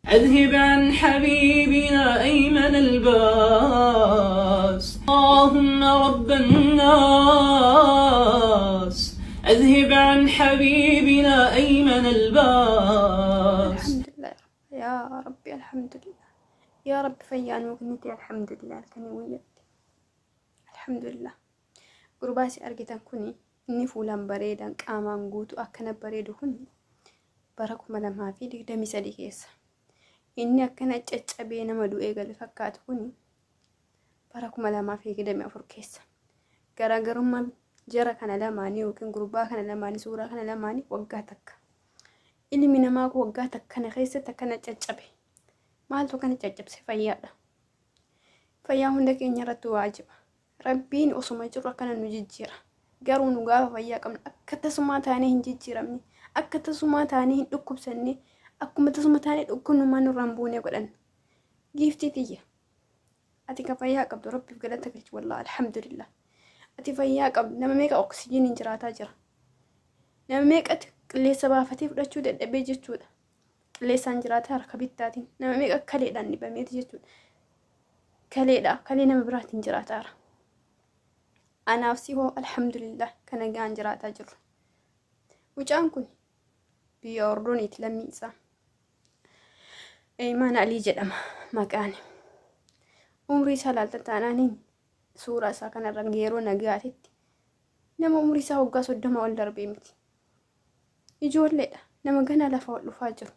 أذهب عن حبيبنا أيمن الباس اللهم رب الناس أذهب عن حبيبنا أيمن الباس. Alhamdulillah yaa Rabbi, alhamdulillah yaa Rabbi, fayyaa nuu kennite, alhamdulillah, halkanii guyyaatti alhamdulillah. Gurbaa isin argitan kuni, inni fuulaan bareedan, qaamaan guutuu akkana bareedu kun, bara 2023 keessa. Inni akkana caccabee nama du'ee gale fakkaatu kuni bara 2024 keessa. Garaagarummaan jara kana lamaanii yookiin gurbaa kana lamaanii, suuraa kana lamaanii waggaa takka. Ilmi namaa kun waggaa takka kana keessatti akkana caccabe. Maaltu akkana caccabse? Fayyaadha. Fayyaa hunda keenya irratti waajiba. Rabbiin osuma jiru akkana nu jijjiira. Garuu nu gaafa fayyaa qabnu akka tasumaa taanee hin jijjiiramne, akka tasumaa taanee hin dhukkubsanne, akkuma tasuma taanee dhukkubnummaa nurraan buunee godhanna. Giiftii tiyya. Ati ka fayyaa qabdu Rabbiif galata galchi, wallaahi alhamdulillah. Ati fayyaa qabdu, nama meeqa oksijiiniin jiraataa jira. Nama meeqatu qilleensa baafatee fudhachuu dadhabee jechuudha. Qilleensaan jiraataa harka bittaatiin. Nama meeqa kaleedhaan dhibameeti jechuudha. Kaleedha, kalee nama biraatiin jiraataara. Anaaf si hoo, alhamdulillah, kan nagaan jiraataa jirru. Mucaan kun biyya Ordoniiti lammii isaa. Imaan Alii jedhama maqaan. Umrii isaa laaltan taanaaniin suuraa isaa kanarra yeroo nagaatitti nama umrii isaa waggaa 30 ol darbee miti. Ijoolleedha. Nama gana lafa ol dhufaa jiru.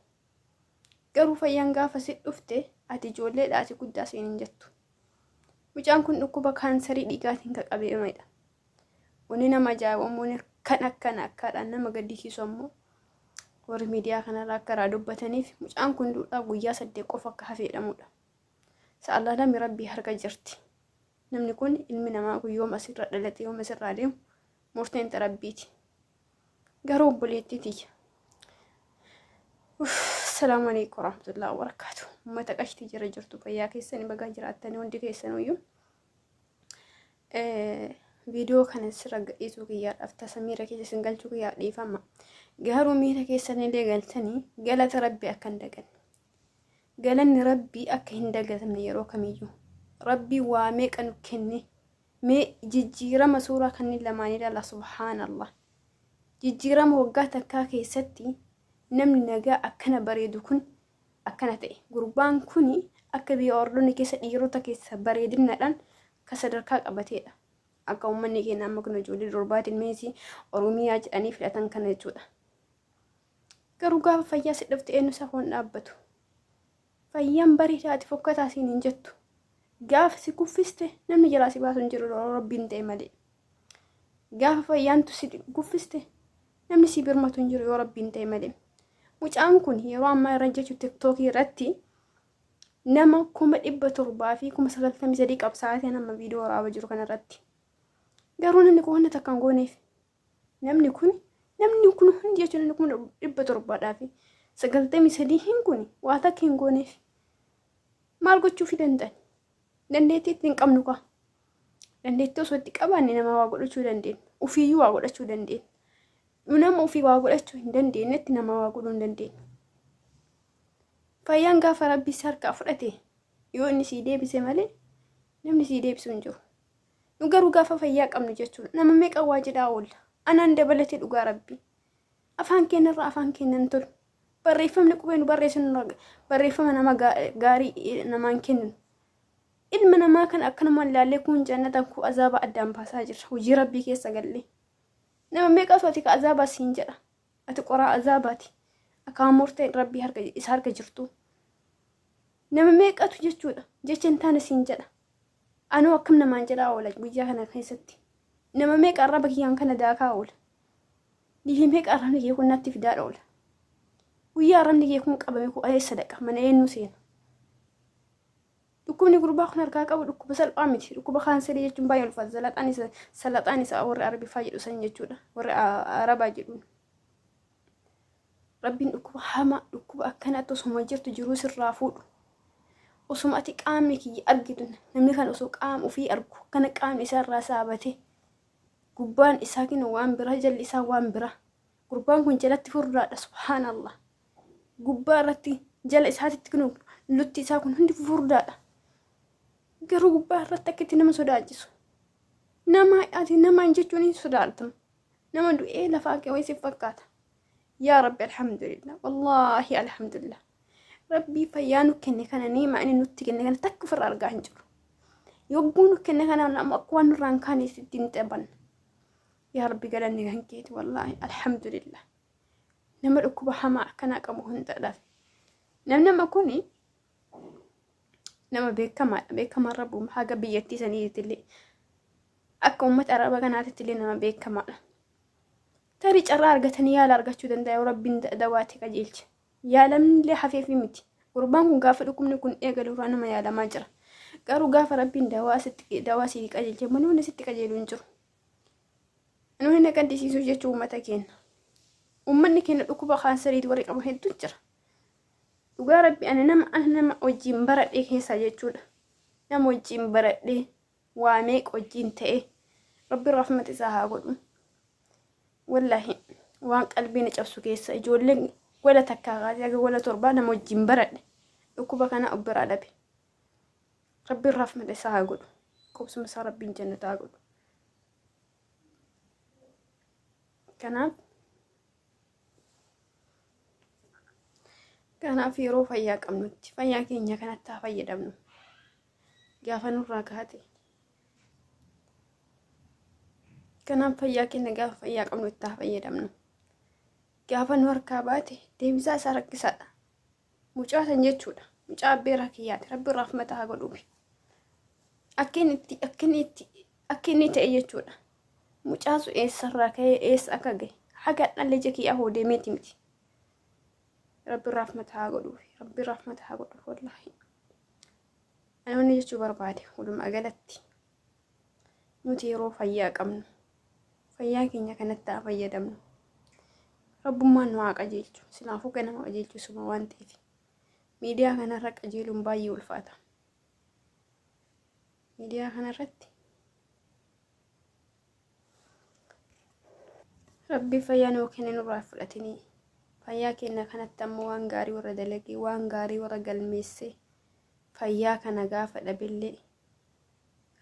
Garuu fayyaan gaafa si dhufte ati ijoolleedha, ati guddaa siin hin jettu. Mucaan kun dhukkuba kaansarii dhiigaatiin kan qabamedha. Wanni nama ajaa'ibu ammoo, kan akkana akkaadhaan nama gaddisiisu ammoo, warri miidiyaa kanarraa akka irraa dubbataniif mucaan kun duudhaa guyyaa 8 qofa akka hafeedhamudha. Sa'allaalami Rabbii harka jirti. Namni kun, ilmi namaa kun, yoom asirra dhalate, yoom asirraa deemu murteen Rabbiiti. Garuu obboleettii tiyya. Salaamu alaikum warahmatullahi wabarakatuh. Uummata qashtii jira jirtu, fayyaa keessanii bagaa jiraattanii hundi keessanuyyuu. Viidiyoo kana sirra gadhiisuu kiyyaadhaaf tasa miira keessa isin galchuu kiyyaaf dhiifama. Garuu miira keessanillee galtanii galata Rabbii akka hin daganne. Galanni Rabbii akka hin dagatamne yeroo kamiyyuu. Rabbii waa meeqa nu kenne. Mee jijjiirama suuraa kanneen lamaan ilaala, subhaanallah. Jijjiirama waggaa takkaa keessatti namni nagaa akkana bareedu kun akkana ta'e. Gurbaan kuni akka biyya Ordonii keessa dhiirota keessa bareedinaadhaan akka sadarkaa qabateedha. Akka uummanni keenya amma kun ijoollee durbaatiin meesii Oromiyaa jedhanii filatan kana jechuudha. Garuu gaafa fayyaa si dhufte eenyu isa foon dhaabbatu? Fayyaan bareedaa ati fokkataa siin hin jettu. Gaafa si kuffiste namni jalaa si baasu hin jiru Rabbiin ta'e malee. Gaafa fayyaantu si kuffiste namni si birmatu hin jiru yoo Rabbiin ta'e malee. Mucaan kun yeroo ammaa irra jechuun TikTokii irratti nama 793,000 qabsaa'aa nama viidiyoo waraabaa jiru kanarratti. Garuu namni kun wanta takka hin gooneef. Namni kun hundi jechuun namni 793,000 hin kun waa takka hin gooneef. Maal gochuufii danda'an? Dandeettii itti hin qabnu kaa. Dandeettii osoo itti qabaanne nama waa godhachuu dandeenya. Ofiiyyuu waa godhachuu dandeenya. Nama ofii waa godhachuu hin dandeenyetti nama waa godhuu hin dandeenyu. Fayyaan gaafa Rabbii si harkaa fudhate yoo inni sii deebise malee namni sii deebisu hin jiru. Nu garuu gaafa fayyaa qabnu jechuudha. Nama meeqa waa jedhaa oolla. Anaan dabalatee, dhugaa Rabbii. Afaan keenyarraa afaan keenya hin tolu. Barreeffamni qubee nu barreessinu barreeffama nama gaarii namaan kenninu. Ilma namaa kana akkanumaan ilaallee kun jannatan kun azaaba addaan baasaa jirra. Hojii Rabbii keessa gallee. Nama meeqatu ati ka azaabaa siin jedha. Ati qoraa azaabaati. Akka murteen Rabbii harka isa harka jirtu. Nama meeqatu jechuudha. Jecha hin taane siin jedha. Anuu akkam namaan jedhaa oola guyyaa kana keessatti. Nama meeqa arraba kiyyaan kana daakaa oola. Biyyi meeqa arrabni kee kun natti fidaa oola. Guyyaa arrabni kee kun qabame kun eessa dhaqa? Mana eenyu seena? Dhukkubni gurbaa kun harkaa qabu dhukkuba salphaa miti. Dhukkuba kaanserii jechuun baay'ee ulfaata. Salaxaan isa salaxaan isa warri Arabiffaa jedhu san jechuudha. Warri Arabaa jedhuun. Rabbiin dhukkuba hamaa, dhukkuba akkanaatti osuma jirtu jiruu sirraa fuudhu. Osuma ati qaamni kiyya argitu, namni kan osoo qaama ofii argu kana qaamni isaa irraa saabate, gubbaan isaa kinu waan biraa, jalli isaa waan biraa. Gurbaan kun jalatti furdaadha, subhaanallah. Gubbaa irratti Jala isaatitti kun lutti isaa kun hundi fufurdaadha. Garuu gubbaa irratti akka itti nama sodaachisu. Nama ati namaan jechuun hin sodaatama. Nama du'ee lafaa kee wayii si fakkaata. Yaa Rabbi alhamdulillah. Wallaahi alhamdulillah. Rabbii fayyaa nu kenne kana niimaa inni nutti kenne kana takka ofirraa argaa hin jiru. Yogguu nu kenne kana ammoo akka waan nurraa hin kaane sitti hin taphanna. Yaa Rabbi galanni kan keeti wallaahi alhamdulillah. Nama dhukkuba hamaa akkanaa qabu hunda dhabe. Namni nama kuni nama beekamaadha. Beekamaan rabbuma haga biyyattii saniitti illee akka uummata araba kanaatitti illee nama beekamaadha. Tarii carraa argatanii yaala argachuu danda'a yoo rabbiin dawaatti qajeelche. Yaalamni illee hafeefi miti. Gurbaan kun gaafa dhukkubni kun eegalu irraa nama yaalamaa jira. Garuu gaafa rabbiin dawaa sitti dawaa sii qajeelche malee wanni sitti qajeelu hin jiru. Nuyi na gaddisiisuu jechuun uummata keenya. Uummanni keenya dhukkuba kaansariitii warri qabu hedduu jira. Dhugaa rabbi ani nama ani nama wajjin baradhee keessaa jechuudha. Nama wajjin baradhee waa meeqa wajjin ta'e rabbi rahmata isaa haa godhu. Wallaahi waan qalbii na cabsu keessa ijoolleen gola takkaa kaasee haga gola torbaa nama wajjin baradhe dhukkuba kana of biraa dhabe. Rabbiin rahmata isaa haa godhu. Qubsuma isaa rabbiin jannata haa godhu. Kanaaf Kanaaf yeroo fayyaa qabnutti fayyaa keenya kanatti haa fayyadamnu. Gaafa nurraa kaate. Kanaaf fayyaa keenya gaafa fayyaa qabnutti haa fayyadamnu. Gaafa nu harkaa baate deebisaa isaa rakkisaadha. Mucaa san jechuudha. Mucaa abbeeraa kiyyaati. Rabbi rahmata haa godhuufi. Akka inni itti akka inni itti akka inni ta'e jechuudha. Mucaa sun eessarraa ka'ee eessa akka gahe haga dhalli ija kiyyaa hoo deemeeti miti. Rabbi rahmata haa godhuufi. Rabbi rahmata haa godhuuf wallaahi. Ani wanni jechuu barbaade walumaa galatti nuti yeroo fayyaa qabnu fayyaa keenya kanatti haa fayyadamnu. Rabbummaan nu haa qajeelchu. Silaafuu kan nama qajeelchu suma waan ta'eef. Miidiyaa kanarra qajeeluun baay'ee ulfaata. Miidiyaa kanarratti Rabbi fayyaa nuu kenne nurraa fudhatinii. Fayyaa keenya kanatti ammoo waan gaarii warra dalagee waan gaarii warra galmeessee fayyaa kana gaafa dhabillee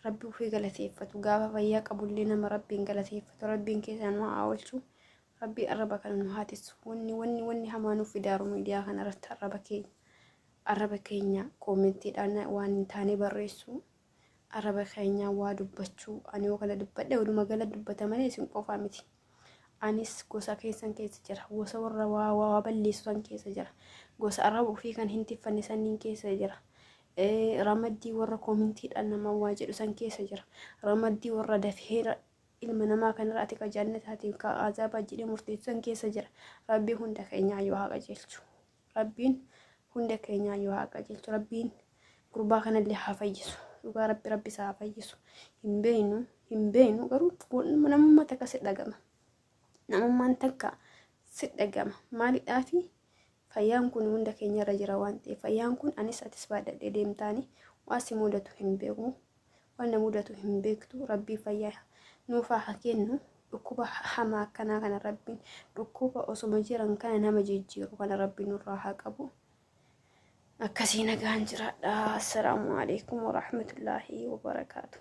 Rabbi ofii galateeffatu gaafa fayyaa qabullee nama Rabbiin galateeffatu Rabbiin keessa nu haa oolchu Rabbi arraba kana nu haa tissu wanni wanni wanni hamaa nuuf fidaaru miidiyaa kana irratti arraba keenya arraba keenya koomentiidhaan waan hin taane barreessuu arraba keenyaa waa dubbachuu ani yoo kana dubbadhe walumaa gala dubbata malee isin qofaa miti. Anis gosa keessan keessa jira. Gosa warra waa waa balleessu san keessa jira. Gosa arraba ofii kan hin tiffanne sanniin keessa jira. Ramaddii warra koomentiidhaan nama waa jedhu san keessa jira. Ramaddii warra dafee ilma namaa kanarra ati ka jannataatiin ka azaabaa jedhee murteessu san keessa jira. Rabbi hunda keenyaa yoo haa qajeelchu. Rabbiin hunda keenyaa yoo haa qajeelchu. Rabbiin gurbaa kanallee haa fayyisu. Dhugaa rabbi rabbi isaa haa fayyisu. Hin beeynu hin beeynu garuu namummaa takka si dhagama. Namummaan takka si dhagama. Maalidhaafi fayyaan kun hunda keenyarra jira waan ta'eef fayyaan kun anis atis baadhadhee deemtaani waan si mudatu hin beeku. Waan na mudatu hin beektu. Rabbii fayyaa nuufaa haa kennu. Dhukkuba hamaa akkanaa kana rabbiin dhukkuba osoma jiran kana nama jijjiiru kana rabbiin nurraa haa qabu. Akkasii nagaan jiraadha. Assalaamu alaikum warahmatullaahi wabarakaatu.